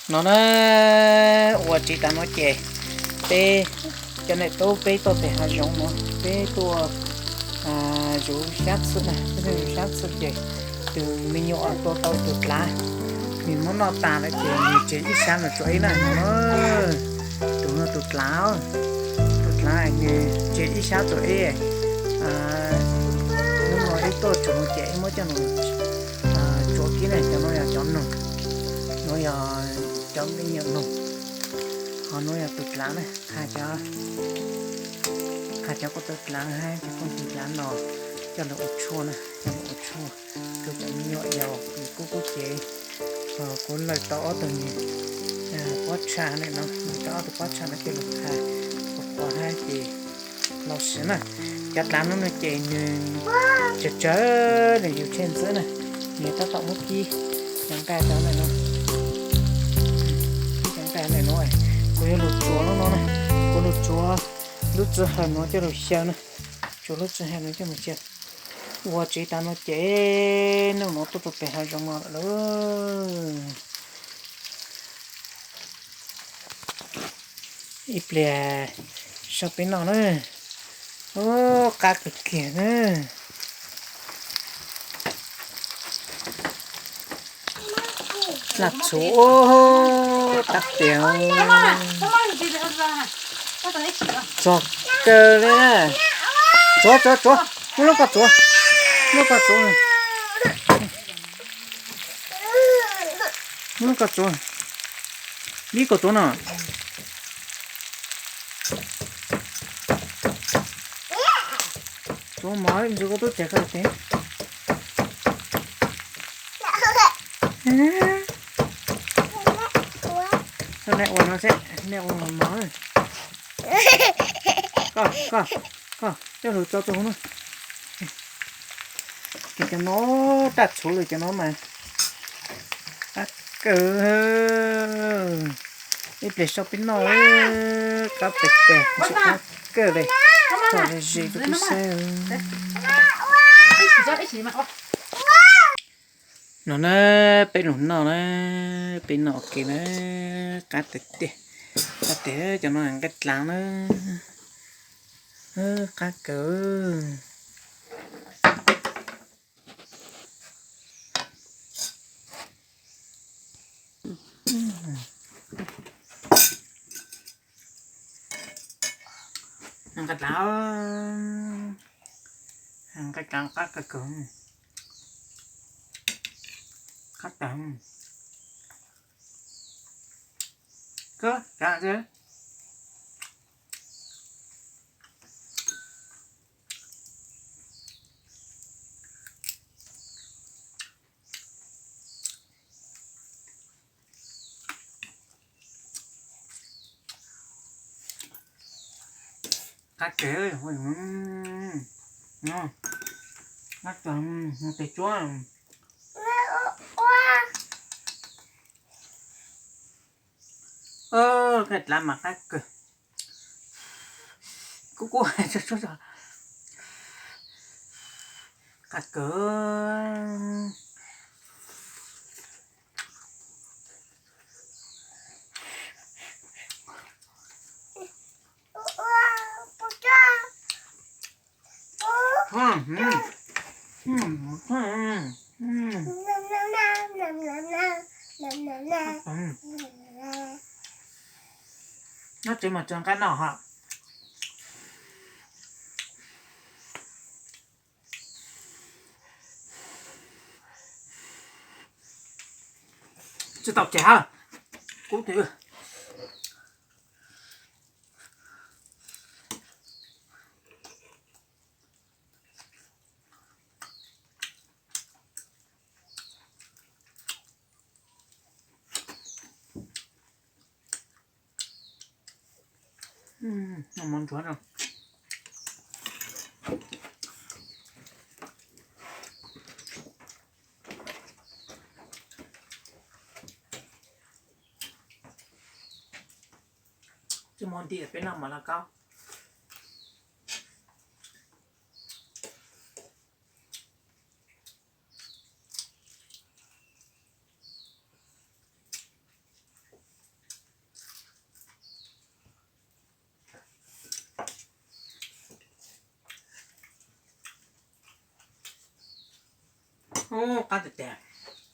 No na, ua tsis tas no ces peb cov niam tub peb tuaj pem hav zoov no, peb tuaj zuv xyab txhwb na, peb tuaj zuv xyab txhwb ces tus me nyuam tua tau tus dlav, nws muab noj tas lawm ces nws tseg ib sab no tsuav ib na no. Tus no tus dlav, tus dlav nws tseg ib sab tsuav ib. Hnub no ib tuaj tsuav ces ib muab coj los tsuav kib na, cov no yog cov noog, no yog cov me nyuam noog, ho no yog tus dlav na, qha cov, qha cov ko taw dlav hab cov ko taw dlav no coj los ua tshuaj na, coj los ua tshuaj rau cov me nyuam yaus kub kub cev. Kuv lawm tau ob tug pob txha na no, lawm tau ob tug pob txha no coj los qha quas quas hab ces los siv na. Cov dlav no no ces nws tsawg tsawg, nws yug tsheej ntxwb na, nws tab tom muab kib cov nqaij tau na no, cov nqaij na no. Kuv yuav lug tsuav lub no na, kuv lug tsuav lub txwv hawm no coj lug xyaw na, tsuav lub txwv hawm no coj lug xyaw. Ua tsis tas no ces nub no tuaj rau pem hav zoov no lawm lauj. Ib pliag sau peb noj na. Ub, qab kawg kiag na. Naj txhuv, qab tiag. Txog kawg li. Tsuav, tsuav, tsuav. Muab lub ko txuav. Muab ko txuav. Muab ko txuav. Vib ko txuav no. Txuav mov ntxuav koj tub teg koj tes. Koj nej ua no seb, nej ua mov. Koj, koj, koj coj lug tso rau hauv no. Ces cov no, taj txhuv lawm cov no mas. Qab kawg. Ib pliag sau peb noj, qab teg teg, qab kawg li. Txog ze ze rau peb saib. No na, peb lug noj na, peb noj ua ke na, qab tiag tiag, qab tiag, cov no nqaij dlav na, qab kawg. Nqaij dlav, nqaij dlav qab kawg, qab tag, kawg tag. Qab kawg, qab kawg, tes tsuab. Nqaij dlav mas qab kawg. Kub kub, qab kawg. Nyob tsev mas tso nqaij noj hos. Tsis tau ces hab, kub tiag. Mov ntsuav no. Tsis muaj nti peb noj mov lauj kaub. Qab tiag tiag.